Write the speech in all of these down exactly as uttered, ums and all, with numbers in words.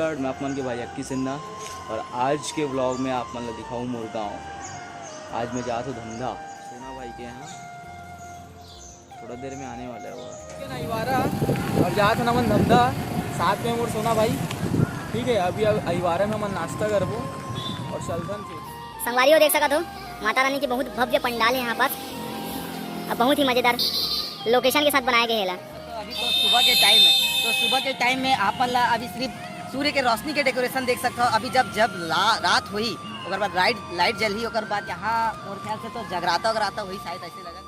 मैं आप मन के भाई अक्की सिन्हा, और आज के vlog में आप मन ला दिखाऊं मोर गांव। आज मैं जात हूं धमधा सोना भाई के यहां, थोड़ा देर में आने वाला है वो। ठीक है ना, अहिवारा, और जात हन हमन धमधा, साथ में मोर सोना भाई। ठीक है, अभी अब अहिवारा में हमन नाश्ता करबो और चलथन फिर। संगवारी हो, देख सकत हो, माता रानी के बहुत भव्य पंडाल है यहाँ पास, और बहुत ही मजेदार location के साथ बनाया गया है। तो अभी तो सुबह के टाइम है, तो सुबह के टाइम में आप मन ला अभी सिर्फ सूर्य के रोशनी के डेकोरेशन देख सकते हो। अभी जब जब ला, रात हुई, ओकर बाद लाइट लाइट जलही, ओकर बाद यहाँ मोर ख्याल से तो जगराता उगराता हुई शायद, ऐसे लगा।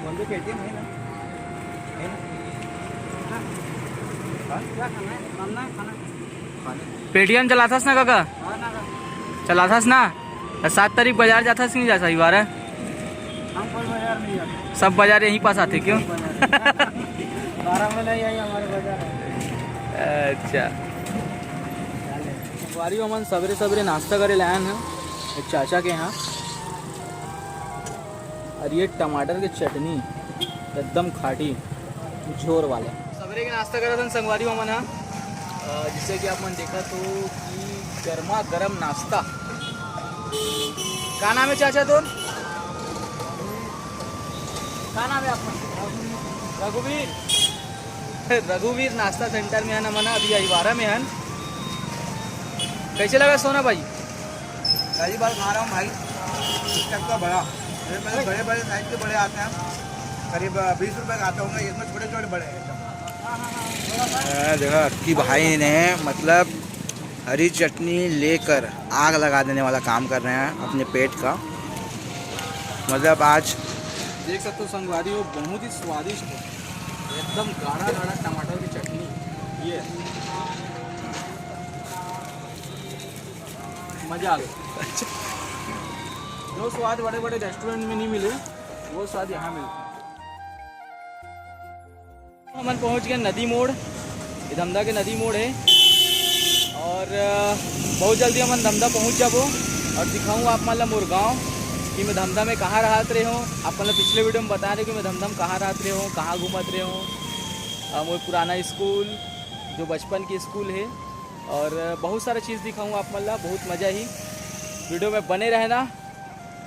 बोल दो, पेटीएम है ना? है ना? हाँ? क्या खाना है? खाना है, खाना। खाने। पेटीएम चलाथस ना काका? हाँ ना काका। चलाथस ना? त सात तारीख बाजार जाथस कि नहीं जाथस अहिवारा? हम कोई बाजार नहीं जाते। सब बाजार यहीं पास आते क्यों? बारह में नहीं आई हमारे बाजार। अच्छा। संगवारी हो, हमन सबरे सबरे नाश्ता करे लायन है एक चाचा के यहाँ। और ये टमाटर के चटनी एकदम खाटी, झोर वाला। सबरे के नाश्ता करत हन संगवारी हो हमन ह। अ, जैसे कि आप मन देखत हो कि गर्मा गर्म नाश्ता। का नाम है चाचा तोर? का नाम है आपका? रघुवीर। रघुवीर नाश्ता सेंटर में हन हमन ह, अभी अहिवारा में हन। कैसे लगा सोना भाई? पहली बार खा रहा हूँ भाई, इससे तो बड़ा। मेरे पास बड़े बड़े साइज के बड़े आते हैं, करीब बीस रुपए का आते होंगे, इसमें छोटे छोटे बड़े हैं एकदम। हाँ, देखो कि भाई ने मतलब हरी चटनी लेकर आग लगा देने वाला काम कर रहे हैं अपने पेट का। मतलब आज देख सकते हो संगवारी हो, बहुत ही स्वादिष्ट है, एकदम गाढ़ा गाढ़ा टमाटर की चटनी। ये मजा आ गया। जो स्वाद बड़े बड़े रेस्टोरेंट में नहीं मिले, वो स्वाद यहाँ मिलता है। हमन पहुंच गए नदी मोड़, ये धमधा के नदी मोड़ है। और अ, बहुत जल्दी हमन धमधा पहुंच जाबो और दिखाऊँ आप मन ला मोर गाँव कि मैं धमधा में कहाँ रहत रहे हूँ। आप मन ला पिछले वीडियो में बता रहे कि मैं धमधा में कहाँ रहत रहे हूँ, कहाँ घूमत रहे हूँ। अ, मोर पुराना स्कूल, जो बचपन के स्कूल है, और अ, बहुत सारा चीज़ दिखाऊँ आप मन ला, बहुत मज़ा ही। वीडियो में बने रहना।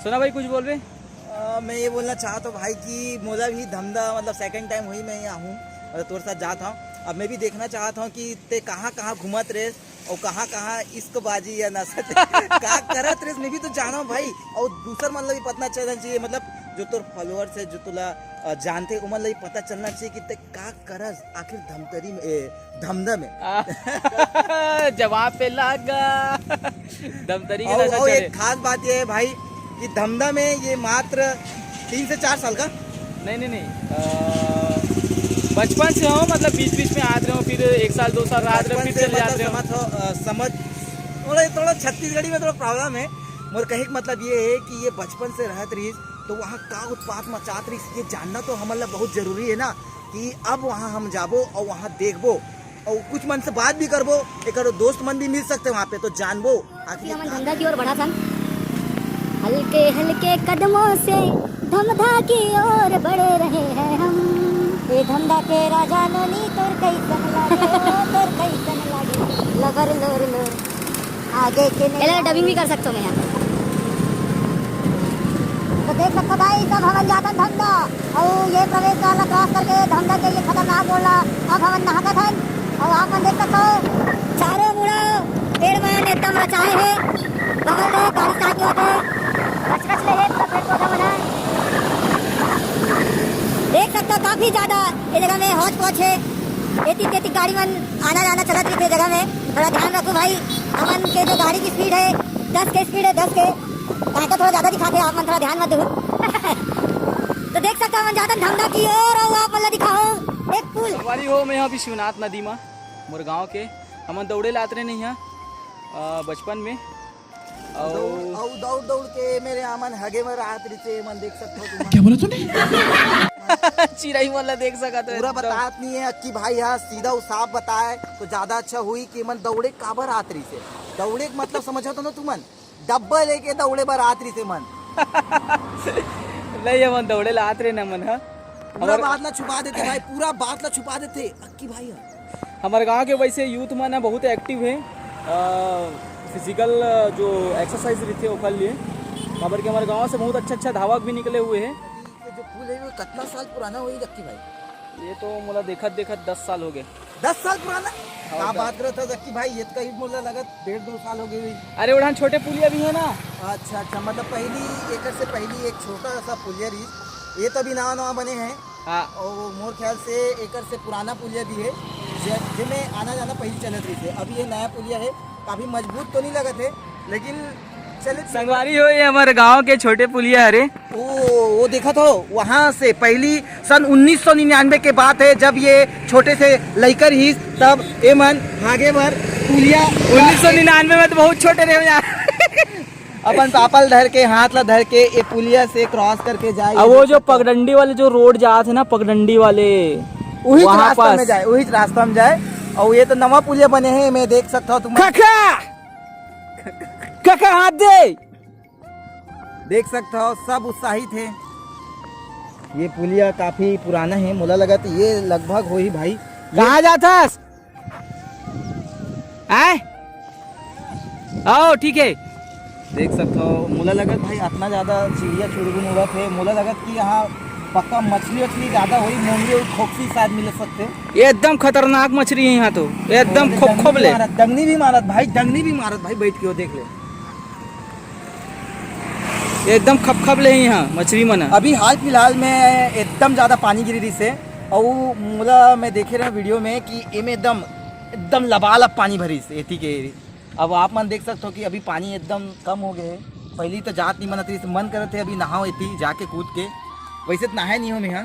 सोना भाई कुछ बोलबे? अ, मैं ये बोलना चाहता हूँ भाई कि मोला भी धमधा मतलब सेकंड टाइम हुई मैं यहाँ हूँ, मतलब तोर साथ जात हूँ। अब मैं भी देखना चाहता हूँ कि ते कहाँ कहाँ घूमत रहे और कहाँ कहाँ इश्कबाजी या नशा का करत रहे, मैं भी तो जाना हूँ भाई। और दूसर मन ला भी पता चलना चाहिए, मतलब जो तोर फॉलोअर्स है, जो तोला अ, जानते, उमन ला भी पता चलना चाहिए कि ते का करस आखिर धमतरी में, ए, धमधा में। आ, जवाब पे लागा। धमतरी के और, नशा और चढ़े। एक खास बात ये है भाई कि धमधा में ये मात्र तीन से चार साल का। नहीं, नहीं, नहीं। अ, बचपन से हो, मतलब बीच बीच में आत रहे हो, फिर एक साल दो साल रहत रहे हो, बचपन फिर से चले जात मतलब रहे हो। समझ हो, अ, समझ, थोड़ा, थोड़ा छत्तीसगढ़ी में थोड़ा प्रॉब्लम है। मोर कहे के मतलब ये है कि ये बचपन से रहत रहिस, तो वहाँ का उत्पात मचात रहिस, ये जानना तो हमन ला बहुत जरूरी है ना, कि अब वहाँ हम जाबो और वहाँ देखबो और कुछ मन से बात भी करबो, एक आध दोस्त मन भी मिल सकते वहाँ पे, तो जानबो आखिर अभी हमन धमधा की ओर बढ़त हन। हल्के हल्के कदमों से धमधा की ओर बढ़ रहे हैं हम। ए धमधा के राजा नोनी, तोर कैसन लागे, ओ तोर कैसन लागे, लबर लोर लोर। आगे के नहीं। एला डबिंग भी कर सकते हो मैं यहाँ। तो देख सकते हो भाई, सब हमन जातन धमधा, और ये प्रवेश द्वार ला क्रॉस करके धमधा के ये खतरनाक मोड़ ला अब हमन नहाकत हन। और आप मन देख सकते हो, चारों मुड़ा पेड़ मन एकदम रचाए हे, बगल में गाड़ी स्टार्ट होत हे, कचकच ले हे पूरा पेड़ पौधा मन हे। देख सकते हो, काफी ज्यादा ये जगह में हौच पौच हे, एती तेती गाड़ी मन आना जाना चलत रहिथे जगह में। थोड़ा ध्यान रखो भाई, हमन के जो गाड़ी की स्पीड है दस के स्पीड है, दस के। कांटा थोड़ा ज्यादा दिखाते हैं, आप मन थोड़ा ध्यान मत दो। तो देख सकते हो, हमन जातन धमधा की ओर, और आप मन ला दिखाओ एक पुल। संगवारी हो, मैं यहाँ अभी शिवनाथ नदी मा, मोर गाँव के, हमन दौड़े ला आत रहे नहीं यहाँ, अ, बचपन में। दौड़, अउ दौड़ दौड़ के मेरे आमन हगे बर आत रहिसे, मन देख सकत हो तुमन। क्या बोला तूने? चिरई मन ला देख सकत हो पूरा एकदम। बतात नहीं है अक्की भाई, हाँ सीधा उ साफ बताए तो ज्यादा अच्छा हुई कि मन दौड़े काबर आत रहिसे। दौड़े के मतलब समझत हो ना तुमन, डब्बा लेके दौड़े बर आत रहिसे मन। नहीं, ये मन दौड़े ला आत रहे ना मन, हाँ। पूरा हमार बात ला छुपा देथे भाई, पूरा बात ला छुपा देथे अक्की भाई, हाँ। हमर गांव के वैसे यूथ मन ह बहुत एक्टिव हे। फिजिकल जो एक्सरसाइज रहिथे ओकर लिए, काबर के हमर गांव से बहुत अच्छा अच्छा धावक भी निकले हुए हे। ये जो पुल है वो कितना साल पुराना होही अक्की भाई? ये तो मोला देखत देखत दस साल हो गए। दस साल पुराना? हाँ, का दस। बात करत हस अक्की भाई, ये तो कहीं मोला लगत डेढ़ दो साल हो गए हुई। अरे ओढ़ान छोटे पुलिया भी है ना। अच्छा अच्छा, मतलब पहली एकर से पहली एक छोटा सा पुलिया रही, ये तो अभी नवा नवा बने हैं। हाँ। और वो मोर ख्याल से एकर से पुराना पुलिया भी है, जे-, जेमे आना जाना पहली चलत रहिसे। अभी ये नया पुलिया है, काफी मजबूत तो नहीं लगत है, लेकिन चले। संगवारी हो, ये हमारे गांव के छोटे पुलिया हरे। ओ, वो देखत हो, वहाँ से पहली सन उन्नीस सौ निन्यानवे के बात है, जब ये छोटे से लइकर ही, तब ए मन भागे बर पुलिया उन्नीस सौ निन्यानवे में तो बहुत छोटे रहे हो यार। अपन पापा ल धर के, हाथ ला धर के, ये पुलिया से क्रॉस करके जाए। अब वो जो पगडंडी वाले जो रोड जात है ना, पगडंडी वाले, उही वहाँ रास्ता पास। में जाए, उही रास्ता में जाए। और ये तो नवा पुलिया बने हैं, मैं देख सकता हूँ तुम। खा, खा! खा, खा, हाथ दे! देख सकता हो, सब उत्साहित है। ये पुलिया काफी पुराना है, मोला लगत ये लगभग होही भाई। कहाँ जाथस? आय? आओ, ठीक है। देख सकता हो, मोला लगत भाई, इतना ज्यादा चिड़िया चुरगुन उड़त है, मोला लगत कि यहाँ पक्का मछली वछली ज्यादा होही, मोंगरी और खोपसी शायद मिल सकते। ये एकदम खतरनाक मछली है यहाँ तो, एकदम और खोप खोप डंगनी ले। मारत, डंगनी भी मारत भाई, डंगनी भी मारत भाई, बैठ के वो देख ले। एकदम खपखप ले ही यहाँ मछली मन ह। अभी हाल फिलहाल में एकदम ज्यादा पानी गिरी रहिसे, और मोला मैं देखे रहे वीडियो में कि एमे एकदम, एकदम लबालब पानी भरिस एती के। अब आप मन देख सकते हो कि अभी पानी एकदम कम हो गए है। पहली तो जात नहीं मनत रहिस, मन करत है अभी नहाओ एती जाके कूद के। वैसे तो नहाए नहीं हो मैं यहाँ,